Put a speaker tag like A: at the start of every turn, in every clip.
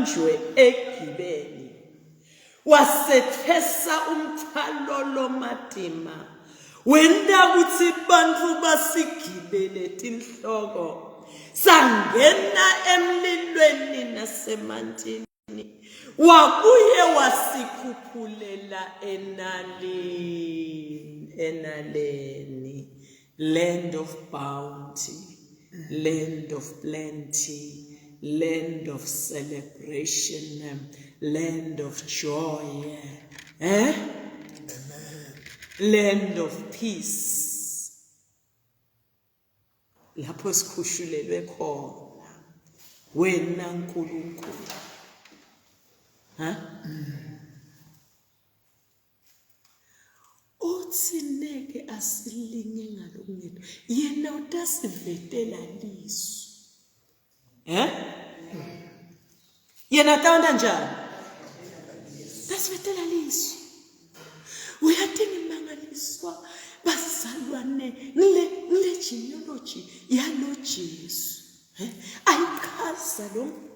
A: sibanjwe egibeni. Wasethesa umthwalo lomatima. Wenta kutsi bantfu basigibele tinhloko. Sangena emlilweni nasemantini. Wabuye wasikhuphulela enalini, enaleni, land of bounty, land of plenty, land of celebration, land of joy, eh? Amen. Land of peace. Lapho sikhushulelwe khona wena Nkulunkulu. Ha? Uthi neke asilinge ngalokungetu. Yena utasivetela lisu. Eh? Yena atawenta njani? Tasivetela lisu. Uyathi ngimangaliswa bazalwane ngile ngile genealogy yalo Jesu. Eh? Ayichaza lo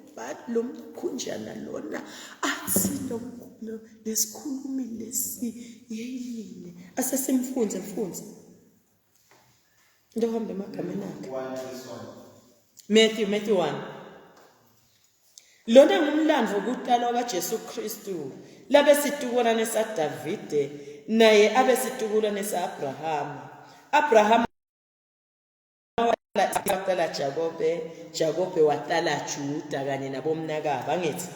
A: lo mkhunjana lona athi lo lesikhulumi lesi yeyini asesimfunze mfunze Into ohamba emagameni akhe. Matthew Matthew 1. Lona ngumlando wokutalwa kaJesu Kristu labe situkulwane saDavide naye abe situkulwane saAbrahama. Abrahama watala Jakobe, Jakobe watala Juda kanye nabomnakabo angithi.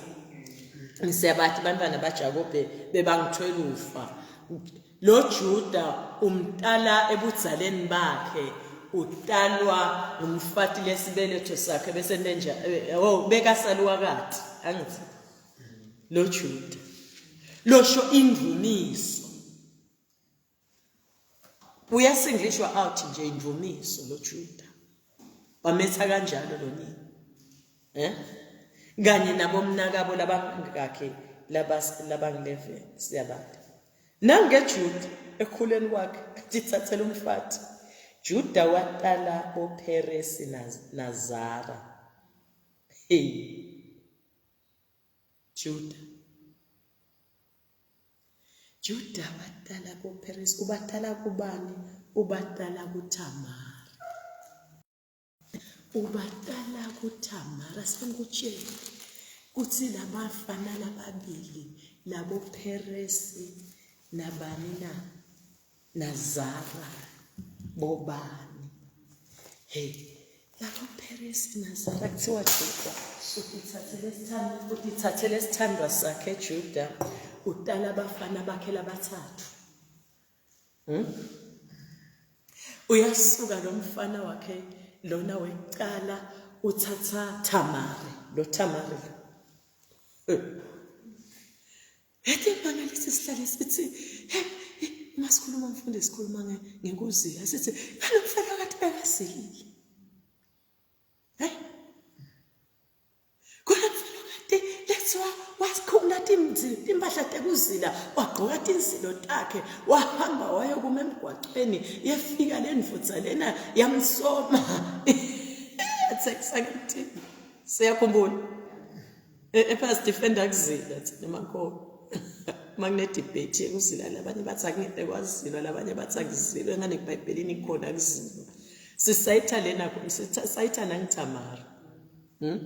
A: Ngisebathi bantwana baJakobe bebangithwelufa. Lo Juda umtala ebudzaleni bakhe utalwa ngumfati lesibeletho sakhe bese nenja eh, oh bekasaluwakati angithi lo Juda losho indumiso uyasingilishwa out nje indumiso lo Juda bametha kanjalo lo nini eh kanye nabomnakabo labangakhe labangu-11 siyabala nangejuda ekukhuleni kwakhe atithathela umfati juda watala boperesi nazara hey juda Juda watala boPeresi ubatala kubani ubatala kuThamara Ubatala kuThamara sengikutshele kutsi labafana lababili labo Peresi nabani na naZara bobani hey labo Peresi naZara kuthiwa Juda utithathele isithandwa utithathele isithandwa sakhe Juda utala abafana bakhe labathathu Hmm? Uyasuka lo mfana wakhe lona wekucala uthatha Thamari, lo Thamari lo. Eh. Yathi mangalisi sihlale sithi hey masikhuluma mfundisi sikhuluma ngekuzila sithi nalo mfana kade bekazilile. Hey Khona mfana kade lethiwa wasikhumula timpahla tekuzila wagqoka tinzilo takhe wahamba wayokuma emgwacweni yefika le ndvodza lena yamsoma yathekisa ngemthini siyakhumbula ephasi defender kuzila thina emakhona uma kunedebate yekuzila labanye bathi akungeke kwazilwa labanye bathi akuzilwe ngane ebhayibhelini khona kuzilwa sisayitha lena sisayitha nangithamara Hmm?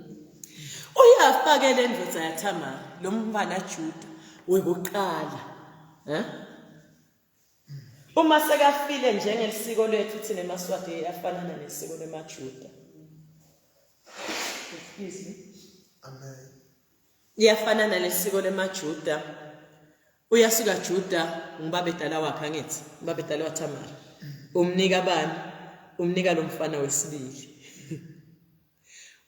A: Uyafa-ke le ndoda yaThamara, lo mfana Juda wekuqala. Eh? Uma sekafile njengelisiko lethu thina emaSwati yafanana nesiko lemaJuda. Excuse me.
B: Amen.
A: Iyafanana nesiko lemaJuda. Uyasuka Juda ngubabedala wakhe angithi, ubabedala waThamara. Umnika bani? Umnika lo mfana wesibili.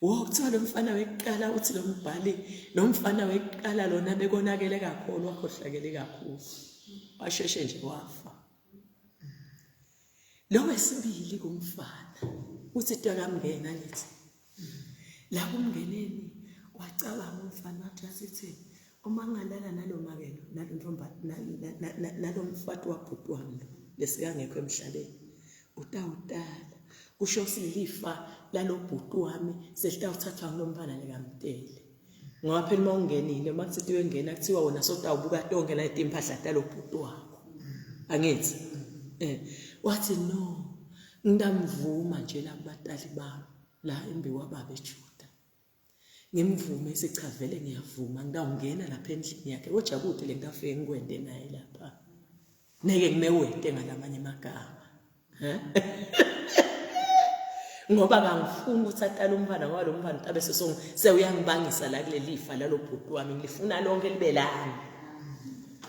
A: Wo kuthiwa lo mfana wekuqala uthi lo mbhali lo mfana wekuqala lona bekonakele kakhulu wakhohlakele kakhulu washeshe nje wafa lo wesibili kumfana uthi takamngena ngithi la kumngeneni wacabanga umfana wathi asithi uma ngingalala nalo make lo nalo ntomba nalo mfati wabhuti wami lo lesikangekho emhlabeni utawutala kusho silifa lalobhuti wami selitawuthathwa ngulomfana lekamtele. Ngoba phela uma ungenile uma kuthi uyongena kuthiwa wena sotawubuka tonke la timpahla talobhuti wakho. Angithi? Eh wathi no ngitamvuma nje la kubatali bami la embiwa baba eJuda. Ngimvume isicha vele ngiyavuma ngitawungena lapha endlini yakhe kodwa kude le ngitafike ngikwende naye lapha. Neke ngimewete ngalamanye amagama. Ngoba kangifuni ukuthi atale umfana ngoba lo mfana abe sesong sewuyangibangisa la kuleli fa lalo bhuti wami ngilifuna lonke libe lami.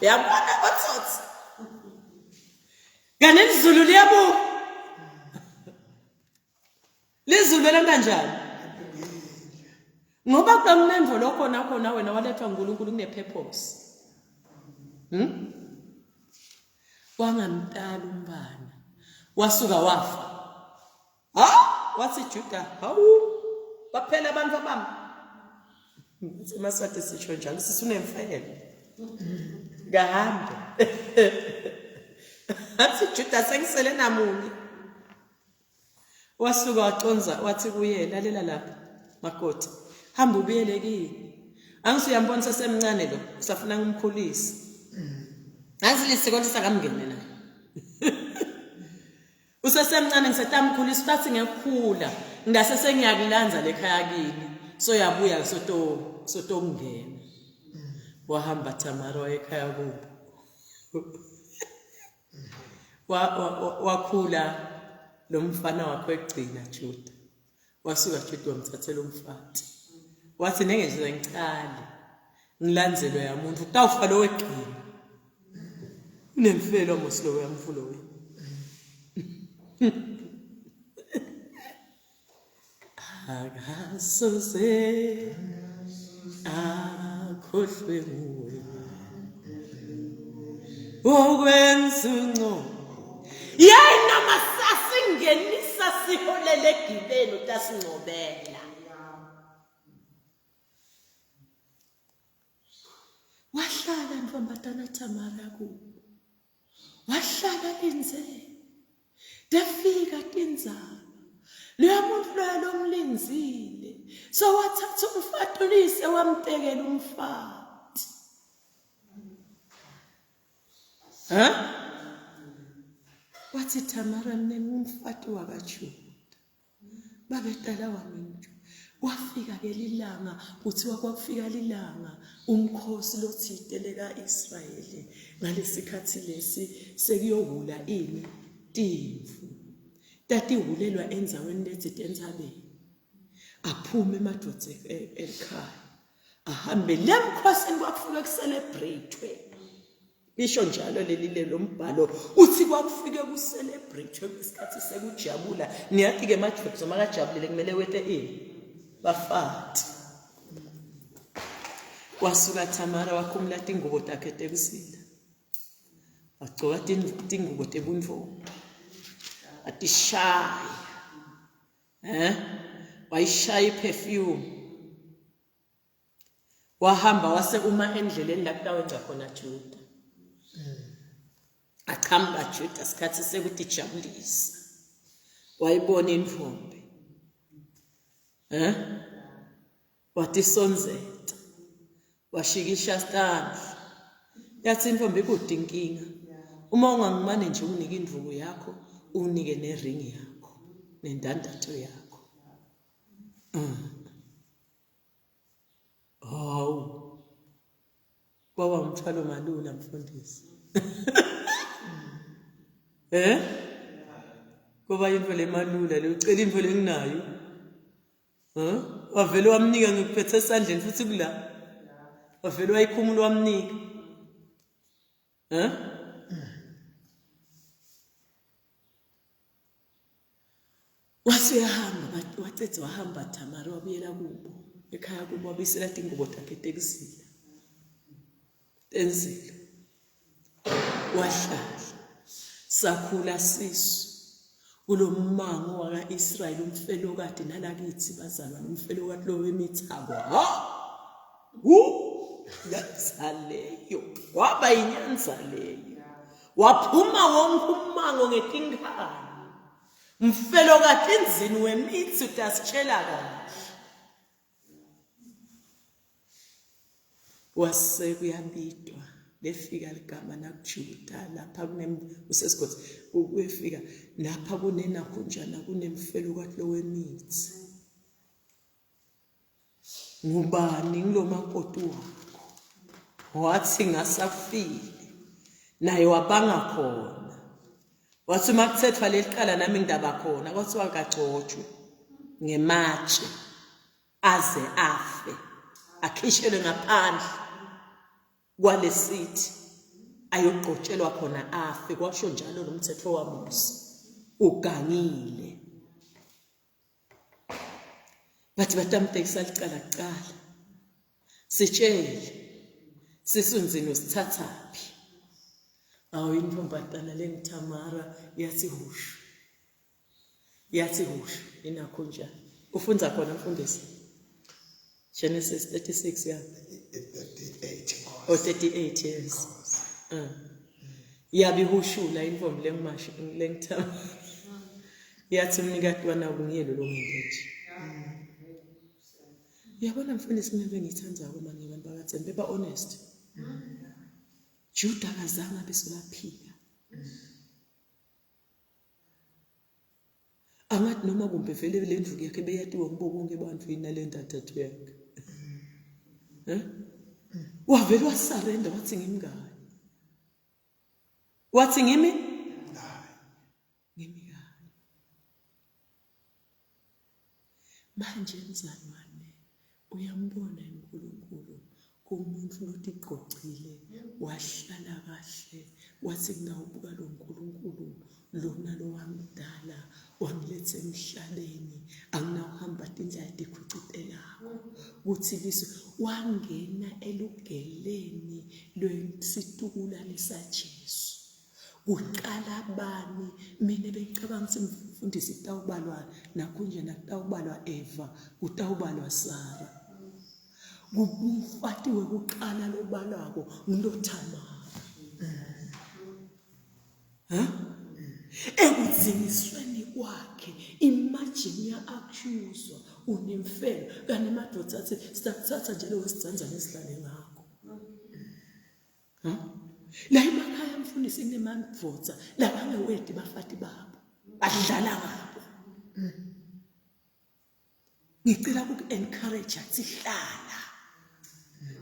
A: Uyabona botsotsi. Kanti izulu liyabuka. Lizulu lenta njani? Ngoba kulomlendvo lokho nakhona wena walethwa nguNkulunkulu kune-purpose. Wangamtala umntwana. Wasuka wafa. Ha? Wathi Juda, hawu baphela abantu abami. EmaSwati sisho njalo sisi unemfelo. Kahambe. Athi Juda sengisele namunye. Wasuka waconza wathi kuye, lalela lapha makoti, hamba ubuyele kini. Angithi uyambona sesemncane lo, usafuna ngimkhulise. Angithi lisiko lisakamngene naye. Usesemncane ngisetamkhulisa utathi ngekukhula ngase sengiyakulanza lekhaya kini. So yabuya soto sotongena. Wahamba Tamara wayekhaya kubo. Wakhula lo mfana wakhe wekugcina Juda. Wasuka Juda wamthathela umfati. Wathi nenge nje ngicale ngilandzelwe yamuntu kutawufa lo wekugcina. Unemfelo mos lo yamfulo wena. Akasoze akhohlwe nguwe okwenza uncono yeyi noma sasingenisa siholele egibeni utasingcobela wahlala ntombazana Tamara kubo wahlala linze Tefika tindzaba loya muntu loya lomlindzile so wathatha umfati uyise wamtekela umfati ha wathi Tamara mina ngumfati wakaJuda Babetala wami nje. Kwafika ke lilanga kuthiwa kwakufika lilanga umkhosi lothite leka-Israyeli ngalesikhathi lesi sekuyowula ini timvu tatiwulelwa endzaweni letsite entsabeni aphume emadoda e, e, elikhaya ahambe le mkhosini kwakufike kucelebrate Lisho njalo leli lelo mbhalo uthi kwakufike ku-celebrate kwesikhathi sekujabula. Niyathi-ke madoda uma kajabulile kumele wete ini? Bafati. Wasuka Thamara wakhumula tingubo takhe tekusila. Wagcoka tingubo tebuntfombi. Atishaya. Eh? Wayishaya iperfume. Wahamba wase uma endleleni la kutawengca khona Juda. Aqhamuka Juda sikhathi sekutijabulisa. Wayibona intfombi. Eh? Watisondzeta. Washikisha sitandla. Yathi intombi ikude inkinga. Uma ungangimane nje unginike induku yakho, unginike neringi yakho, nendandatho yakho. Mm. Hawu. Kwaba umthwalo malula mfundisi. Eh? Kuba into lemalula le ucela into lenginayo. Huh? Wavele wamnika ngikuphethe esandleni futhi kula. Wavele wayikhumula wamnika. Eh? Wase uyahamba wacedza wahamba Thamari wabuyela kubo ekhaya kubo wabuyisela tingubo takhe tekuzila tenzilo wahlala sakhula sisu kulommango waka-Israyeli umfelokati nalakithi bazalwane umfelokati lo wemithako ha hu nyanza leyo kwaba inyanza leyo waphuma wonke ummango ngetinkhani Mfelokati nzini wemithi utasitshela kahle. Wase kuyabitwa lefika ligama nakuJuda lapha kune usesigodzi kuyefika lapha kunenakhunjana kunemfelokati lowemithi. Ngubani ngilomakoti wakho? Wathi ngasafile naye wabanga khona. Wathi uma kuthethwa leli qala nami ngidaba khona kwathiwa kagcotshwe ngematshe aze afe akhishelwe ngaphandle kwalesithi ayogqotshelwa khona afe kwasho njalo nomthetho waMose ugangile bathi batamtekisa licala kuqala sitshele sisunzini usithathaphi awu intombazana lengithamara yathi hushu yathi hushu inakho njani ufunza khona mfundisi Genesis 36 ya
B: 38
A: oh 38 years mm. yabe ihushula intombi lengimashi lengithamara yathi umnikati wanawo nguyelo lo muntu nje uyabona mfundisi mina into engiyithandayo manje abantu bakathembe beba honest Juda akazange abe solaphika angathi noma kumbe vele le ndlu yakhe beyatiwa kubo bonke abantu yini nale ndathathu yakhe eh wavele wasarenda wathi ngimngani wathi ngimi ngimi kanye manje mzalwane uyambona uNkulunkulu kumuntu lotigqogcile wahlala kahle wathi ngawubuka lo nkulunkulu lona lowangidala wangiletha emhlabeni anginawuhamba tindlela tikhucitelako kuthi liso wangena elugeleni lwesitukulwane saJesu Kuqala bani? Mina bengicabanga ukuthi mfundisi kutawubalwa nakhunje nakutawubalwa Eva, kutawubalwa Sara. Umfati wekuqala lobalwako nguloThamara. Ha? Ekudzingisweni kwakhe imagine ya-accuswa unemfelo kanti emadoda athi sitakuthatha nje lo wesidzandzane esidlale ngakho. La emakhaya mfundisi kunemadvodza labangewedi bafati babo badlala ngabo. Ngicela uku-encourage sihlala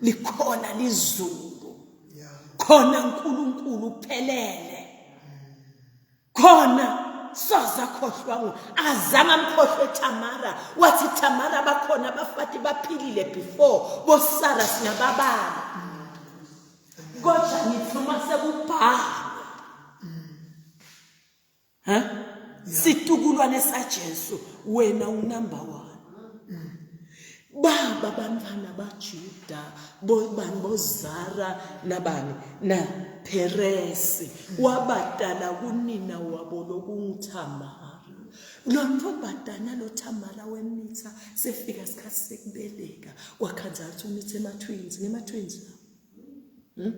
A: likhona lizulu khona uNkulunkulu uphelele khona soze akhohlwa ngo akazange amkhohlwe Tamara wathi Tamara bakhona abafati baphilile before bosara singababala kodwa ngithi uma sekubhalwa ha situkulwane saJesu wena unumber 1 baba bantwana baJuda bobani boZara nabani na Peresi wabadala kunina wabo lokunguThamara lo ntombazana lo Thamara wemitha sefika isikhathi sekubeleka kwakhanza ukuthi umithe ema-twins ngema-twins Hmm?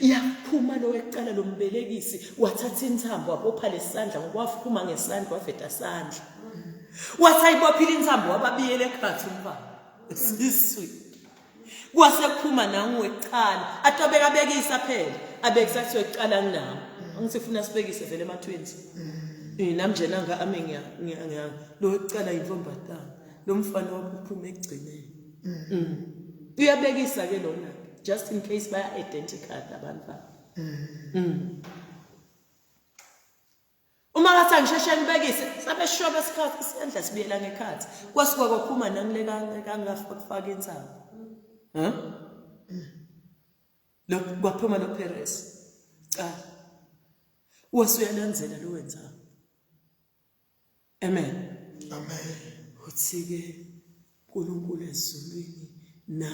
A: Yaphuma lo wekuqala lo mbelekisi wathatha intsambo wabopha lesandla ngoba waphuma ngesandla waveta sandla. Wathi ayibophile intsambo wababiyela ekhathi umfana. Siswi. Kwase kuphuma nangu wekuqala atobeka abekisa phela abekisa kuthi wekuqala nginawo. Angithi ufuna sibekise vele ema twins. Eh nami nje nanga ame ngiya ngiya lo wekuqala intombatana. Lo mfana waphuma ekugcineni. Mm. Uyabekisa ke lona just in case baya identical labantwana. Mm. Uma ngathi angisheshe ngibekise sabe shoba isikhathi isandla sibuyela ngekhathi kwasuka kwaphuma nangileka kangafaka insangu. Huh? Lo kwaphuma lo Perez. Cha. Wasuyalandzela lo wenzani? Amen.
B: Amen.
A: Uthi ke uNkulunkulu ezulwini na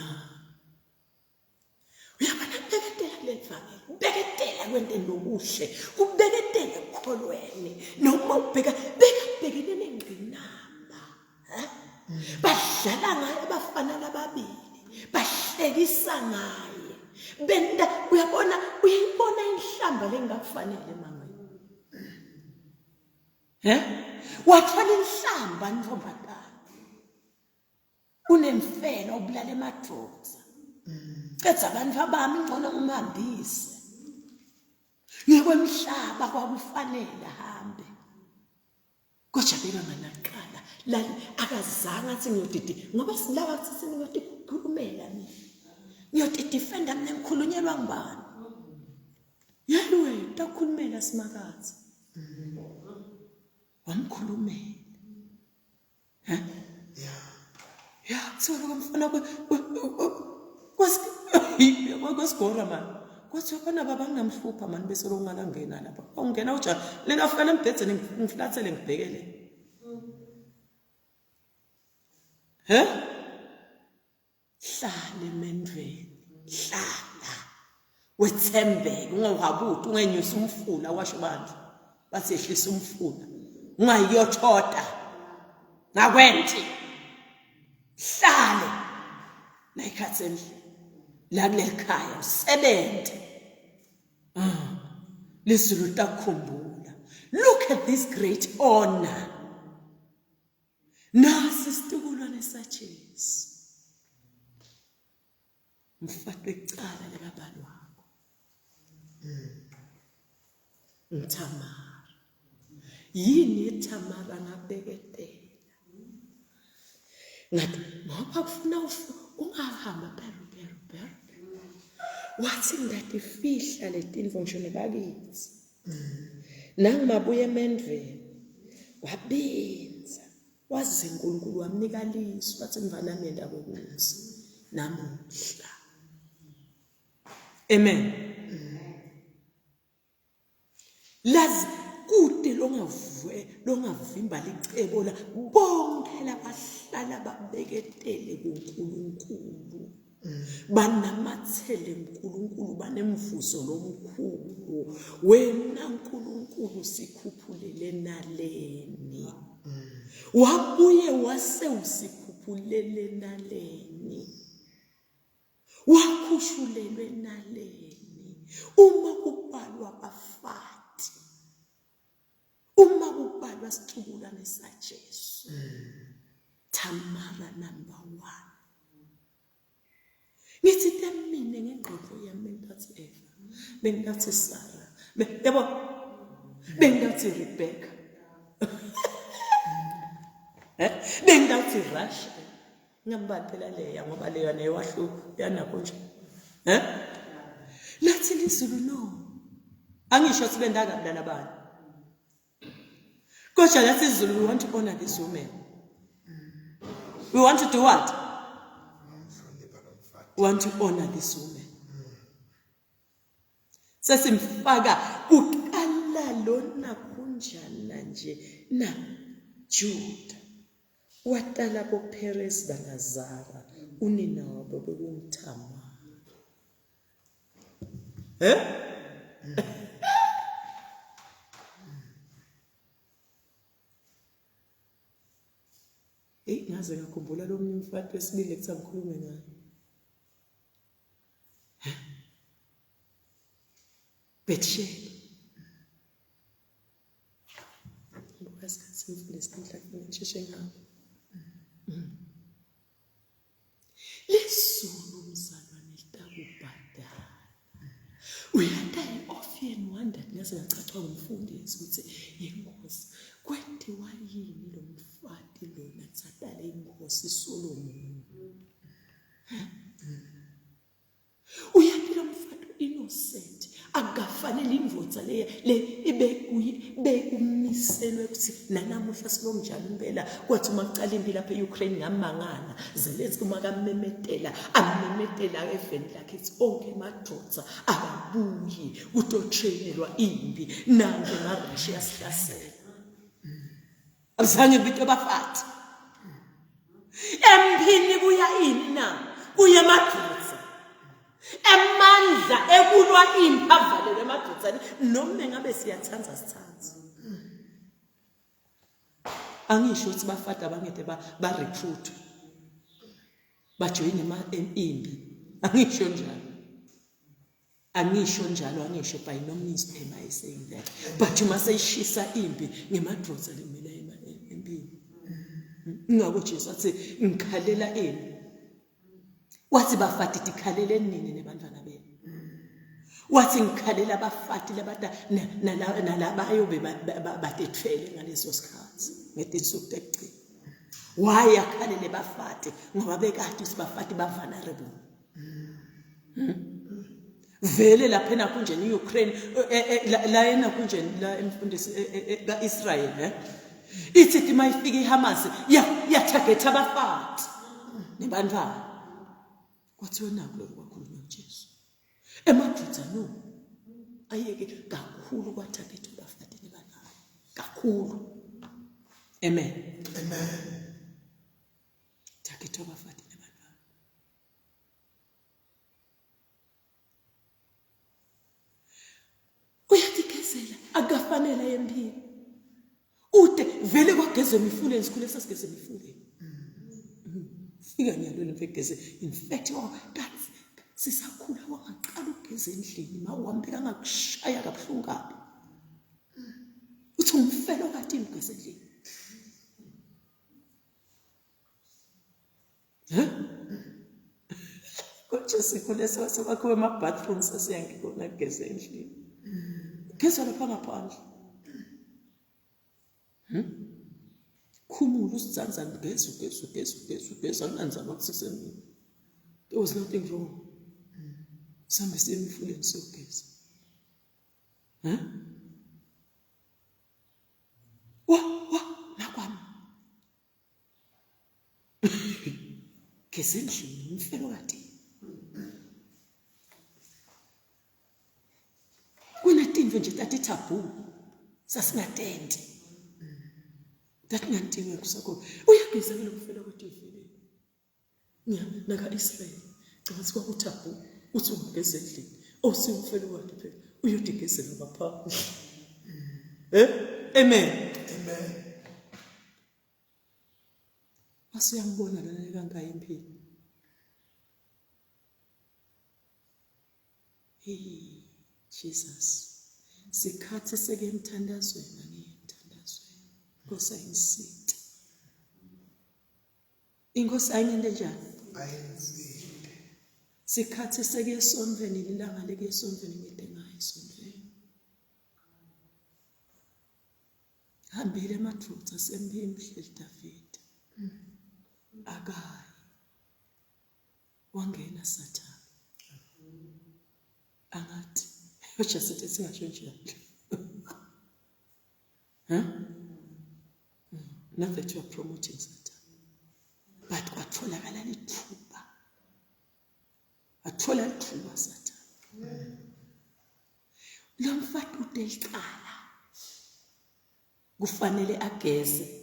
A: Uyabona kubeketela kuleli vangeli, kubeketela kwenteni lokuhle, kubeketela ekukholweni. Noma ubheka bekabhekene nengqinamba. Badlala ngaye abafana lababili, bahlekisa ngaye. Benta uyabona uyayibona inhlamba lengakufanele mangweni. He? Wathola inhlamba ntombazana. Unemfela ubulala emadvodza. Cedza abantu abami ngcono ngimhambise. Ngekwemhlaba kwakufanele ahambe. Kodwa bekanganaqala lali akazange athi ngiyodidi ngoba silaba kuthi sengiyodikhulumela mina. Ngiyodidefenda mina ngikhulunyelwa ngubani? Yali wena takukhulumela simakatsi. Wamkhulumela. Ha?
B: Yeah.
A: Ya, kuthiwa lokho mfana kwesigora mani. Kwathiwa bana baba nginamhlupha mani bese lokungalangena lapha. Ungena uja lengafika embhedzeni ngiflathele ngibhekele. He? Hlala emendweni. Hlala. Wethembeke ungawuhabuti ungenyusi umfula washo bandla. Bathi yehlisa umfula. Ungayiyothota. Ngakwenti. Hlale. Nayikhathi endlini. La kuleli khaya usebenze. Ah. Lizulu litakukhumbula. Look at this great honor. Nasi isitukulwane saJesu. Mfati wekucala likabani wakho. NguThamara. Yini iThamara ngabeketela? Ngathi ngoba kufuna ungahamba peru peru peru. Wathi ngiyatifihla letinfo ngisho nebakithi. Nangimabuya emendveni wabinza waze uNkulunkulu wamnika lisu wathi mfana nami yenda kokuthi namuhla. Amen. Lazi kude longavwe longavimba licebo la bonke labahlala babeketele kuNkulunkulu. Banamathele uNkulunkulu banemvuzo lomkhulu. Wena Nkulunkulu sikhuphulele naleni. Wabuye wase usikhuphulele naleni. Wakhushulelwe naleni. Uma kubalwa abafati. Uma kubalwa situkulwane saJesu. Thamara number 1. Ngithi temine ngengqondo yami bengingathi Eva, bengingathi Sara, yabo bengingathi Rebecca. Eh, bengingathi Russia. Ngiyambali phela leya ngoba leya naye wahluka yanakho nje. Eh? Lathi lizulu no. Angisho ukuthi bendakabi laba. Kodwa lathi izulu we want to honor this woman. We want to do what? We want to honor this woman. Sesimfaka kuqala lona kunjana nje na Juda watala boPerez banaZara unina wabo bekunguThamar. Eh? Eyi ngaze ngakhumbula lo munye umfati wesibili ekuthiwa ngikhulume ngaye. Bethsheba. Ngoba isikhathi semfundisi namhla kufanele ngisheshe ngihambe. Lizulu mzalwane litakubhadala. Uyata i-often wondered ngaze ngachachwa ngumfundisi ukuthi yenkosi kwentiwa yini lo mfati lona thatale inkosi Solomon. Uyaphi lo mfati innocent akukafanele indvodza le le ibe bekumiselwe ukuthi nanamuhla silonjalo impela kwathi uma kucala impi lapha e-Ukraine ngamangala Zelensky uma kamemetela amemetela eveni lakhe ethi onke emadvodza akabuyi kutotrainelwa impi nange ma-Russia sihlasela Azange kubitwe abafati. Emphini kuya ini na? Kuya emadoda. Emandla ekulwa impi avalelwe emadodeni noma engabe siyathanza sithanza. Angisho ukuthi bafati abangede ba, ba recruit. Bajoyine impi. Angisho njalo. Angisho njalo angisho by no means am I saying that but uma seyishisa impi ngemadvodza limela empini. Ingakho Jesu athi ngikhalela ini? Wathi bafati tikhalele nini nebantwana benu. Wathi ngikhalela abafati labata nalabayobe batethwele ngaleso sikhathi ngetinsuku tekugcina. Why akhalele bafati ngoba bekade ukuthi bafati ba vulnerable. Hmm? Vele lapha enakunjeni iUkraine eh, eh, eh, la enakunjeni la emfundisi kaIsrael eh ithi ithi mayifika iHamas ya yatarget abafati nebantwana kwathiwa naku lokho kwakhulunywa uJesu emajuda no ayeke kakhulu kwatarget abafati nebantwana kakhulu amen
B: amen
A: target abafati nebantwana Uyatigezela akafanele aye empini. Ude vele kwagezwa emifuleni sikhule sasigeza emifuleni. Fika nyalweni mfegeze in fact oh kathi sisakhula wangaqala ukugeza endlini ma wambeka ngakushaya kabuhlungu kabi. Uthi umfelo kathi ugeza endlini. Huh? Kodwa sikhule sekwakhiwe ama-bathroom sesiyangikona kugeza endlini. Geza lapha ngaphandle. Hmm? Khumula usizanzane ugeza ugeza ugeza ugeza ugeza akunanzaba kusesemini. There was nothing wrong. Sihambe siye emifuleni siyogeza. Huh? Wa wa nakwami. Ngesendlini umfelokati. Kunetinto nje tati taboo. Sasingatenti. Tatingantiwe kusakho. Uyageza ke lo mfelokati uvele. Naka-Israyeli cabanga kwakuthabhu uthi ungigeza endlini osiwumfelokati phela uyodigezela ngaphandle. Eh? Amen.
B: Amen.
A: Wase uyambona lona lekangayi empini. Hey Jesus. Sikhathi seke emthandazweni angiye emthandazweni. Nkosi ayingisite. Inkosi ayingente njani?
B: Ayingisite.
A: Sikhathi seke esontweni ilanga leke esontweni ngide ngayo esontweni. Hambile emathutha sempini mhleli David. Akayi. Wangena Sathane. Angathi uJesu ethi singasho njalo. Huh? Not that you are promoting Satan. But kwatholakala lithuba. Athola lithuba Sathane. Lo mfati ude licala. Kufanele ageze.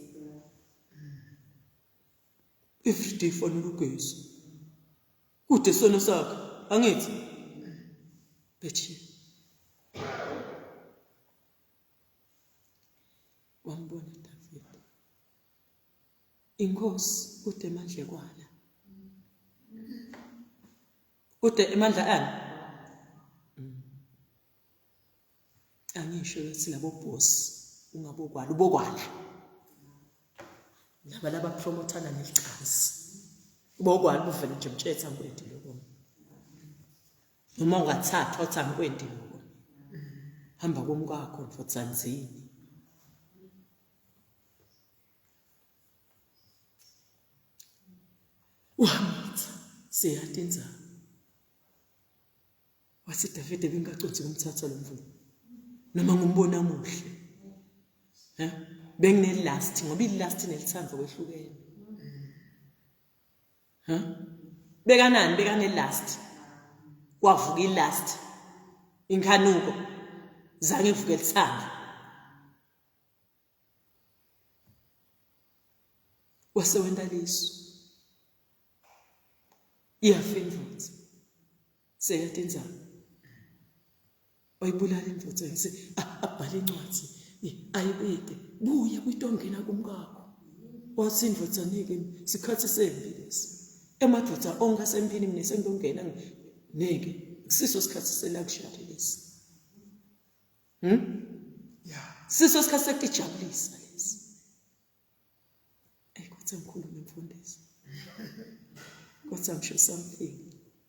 A: Every day fanele ugeze. Kude sono sakhe, angithi? Bethi wambona David. Inkosi kude emandla kwala. Kude emandla ani? Mm. Angisho ukuthi labo boss ungabokwala ubokwala. Laba laba promothana nelicansi. Ubokwala uvele nje mtshetha ngikwedi lokho. Noma ungathathwa uthi angikwendi lokho. Hamba komkakho mfotsanzini. Wamitha seyati inzalo. Wathi Davide bengaconsi kumthatha lo mvumo. Noma ngumbona muhle. Eh? Bengine last ngoba i last nelithando kwehlukene. Huh? Bekanani bekane last. Kwavuka i last. Inkhanuko zange ivuke lithando. Wase wenta lisu. Iyafa indvodza. Seyati indzaba. Wayibulala indvodza ngise abhale incwadzi ayibeke. Buya kuyitongena kumkakho. Wathi indvodza nike sikhathi sempi lesi. Emadvodza onke asempini mina sengiyongena nike. Kusiso sikhathi se-luxury lesi. Hmm?
B: Yeah.
A: Siso sikhathi sekutijabulisa lesi. Ey kodwa ngikhulume mfundisi. Wathi angisho something.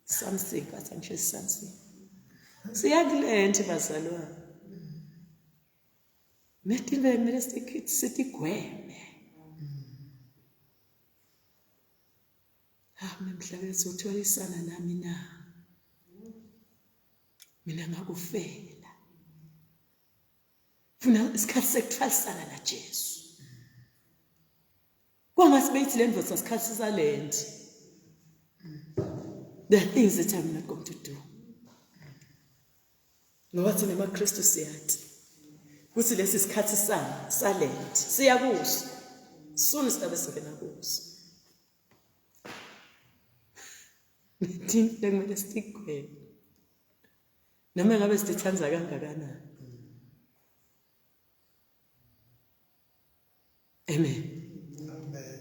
A: Something, wathi angisho something. Siyakulenti bazalwane. Netinto ekumele sitigweme. Ha, mina uthwalisana nami na. Mina ngakufela. Funa isikhathi sekuthwalisana naJesu. Kwangathi beyithi le ndoda sikhathi salendi. There are things that I'm not going to do. Ngoba thina maKristu siyathi ukuthi lesi sikhathi sami salendi siya kuso. Soon sidabe singena kuso. Thina kumele sitigweme. Noma ngabe sithanda kangakanani. Amen.
B: Amen.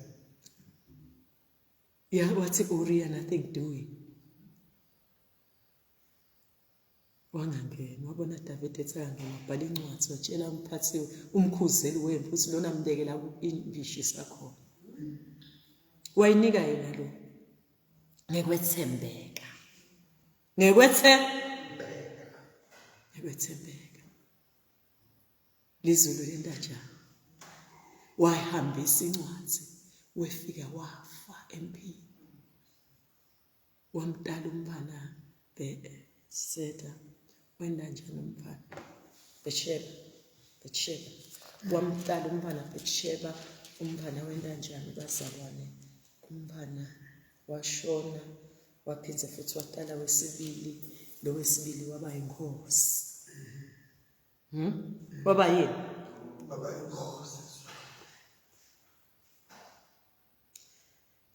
A: Yeah, wathi Uriah nothing doing. Wangangena, wabona David ethi akangena, wabhala incwadi watshela umphathi umkhuzeli wempi ukuthi lona mbekela imbishi sakhona. Wayinika yena lo ngekwethembeka. Ngekwethembeka. Ngekwethembeka. Lizulu lentajana. Wayihambisa incwadi wefika wafa empini. Wamtala umfana Bethesda. Wenda njani umfana? Bethsheba. Bethsheba. Wamtala umfana Bethsheba. Umfana wenda njani bazalwane? Umfana washona waphinde futhi watala wesibili. Lo wesibili waba yinkosi. Hmm? Waba yini?
B: Waba yinkosi.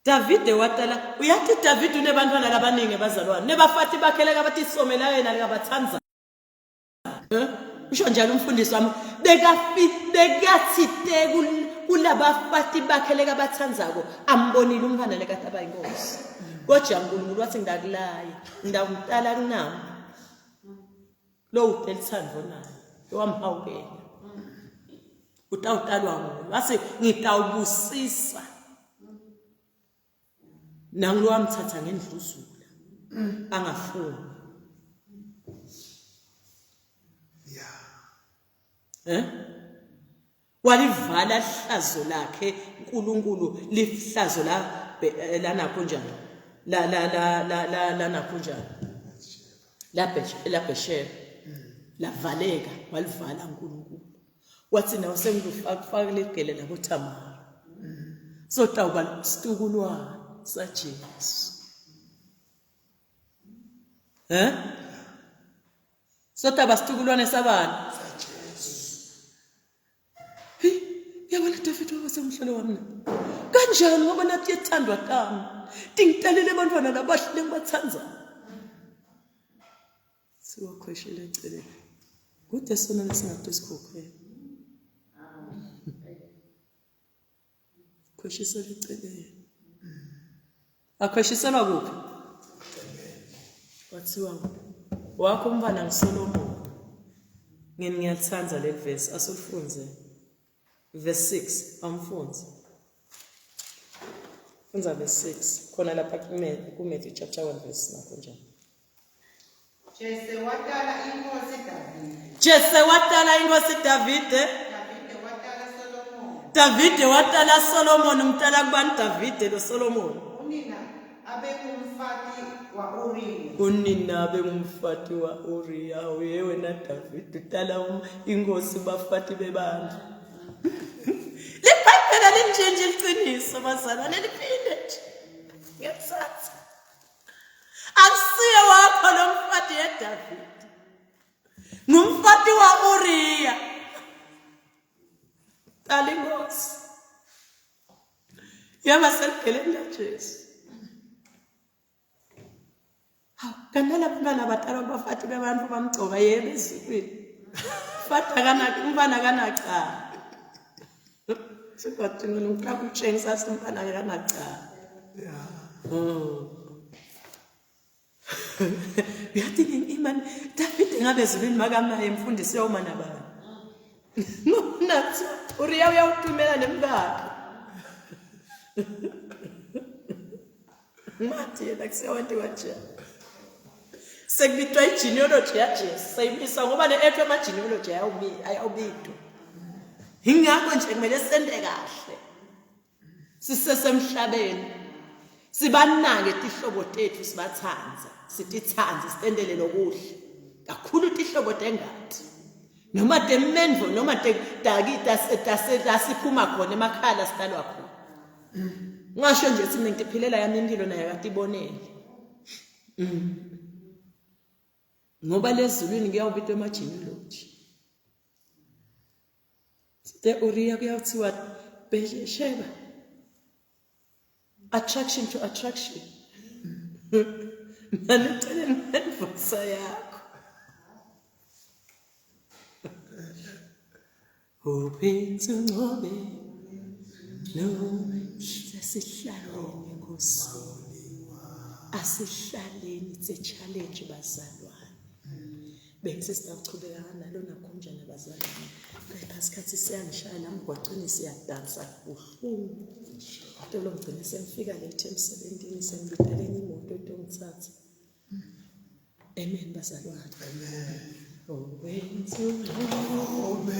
A: Davide watala uyathi Davide unebantwana labaningi bazalwane nebafati bakhe lekabatisomela yena lekabathandza eh? usho njalo umfundisi wami bekafi bekathi te kulabafati bakhe lekabathandzako ambonile umntwana lekathi abayinkosi kodwa uNkulunkulu wathi ngidakulaya ngidawumtala kunami lo ude lithando naye lowamhawukela utawutalwa nguye wase ngitawubusisa nangu wamthatha ngendluzula angafuni
B: yeah
A: eh walivala hlazo lakhe uNkulunkulu lihlazo la eh, lanakho njani la la la la la lanakho njani la Bhesheba lavaleka walivala uNkulunkulu wathi nawe sengikufaka ligele labo Thamara sotawuba situkulwane saJesu eh Sotaba situkulwane sabani?
B: SaJesu.
A: Hey, yabona David waba semhlolo wami na. Kanjani ngoba nathi yethandwa tami. Tingitalele abantwana labahle ngibathandza. Siwakhweshele eceleni. Kude sona lesingathi sikhokhela. Khweshiselwa eceleni. Akhweshiselwa kuphi? Kwathiwa wakho umfana nguSolomon. Ngini ngiyalithanda leli verse asulifunze. Verse 6 awumfunze. Fundza verse 6 khona lapha kuMatthew chapter 1 verse nakho njalo.
C: Jese watala inkosi Davide.
A: Jese watala inkosi Davide.
C: Davide watala Solomon.
A: Davide watala Solomon umtala kubani Davide lo Solomon.
C: Unina abengumfati wa Uriya.
A: Unina abengumfati wa Uriya uye wena Davide utala um, inkosi bafati bebandla. LiBhayibheli alintshintshe iqiniso bazalwane liphinde nje. Ngiyakuthatha. Akusiye wakho lo mfati yeDavide. Ngumfati wa-Uriya. Qala inkosi. Yaba seligeleni laJesu. Hawu, kanti nalabantwana abadala abafati bebantu bamgcoba yebo ezulwini. Mfati akana umfana akanacala. Sibathi mina ngikakutshengisa ukuthi umfana akanacala.
B: Yeah.
A: Uyathi imani Davide ngabe ezulwini makamaye mfundisi uyawuma nabani? Nathi Uriya uyawuthumela nemkakhe. Ngimati yena kuseyawentiwa njani. Sekubitwa igenealogy yaJesu seyimisa ngoba le ethu ama-genealogy ayawubitwa. Ingakho nje kumele sente kahle. Sisesemhlabeni. Sibanake tihlobo tethu sibathandza, sititsandze sitendele lokuhle. Kakhulu tihlobo tengati. Noma temendvo noma taki tasiphuma khona emakhaya la sitalwa khona. Ngasho nje ukuthi mina ngitiphilela yami impilo naye akatibonele. Ngoba lezulwini kuyawubitwa ema-genealogy. Sithe Uriya kuyawuthiwa Besheba. Attraction to attraction. Mane eceleni nendvosa yakho. Uphinze uncobe no sesihlaleni enkosini. Asihlaleni it's a challenge bazalwane. Bengise sitawuchubeka nalo nakhonjana bazalwane. Kepha sikhathi siyangishaya la mgwaqeni siyadansa kubuhlungu. Tolo ngigcine sengifika late emsebenzini sengibita lenye imoto etongithatha. Amen bazalwane. Amen. Owenza uncobe.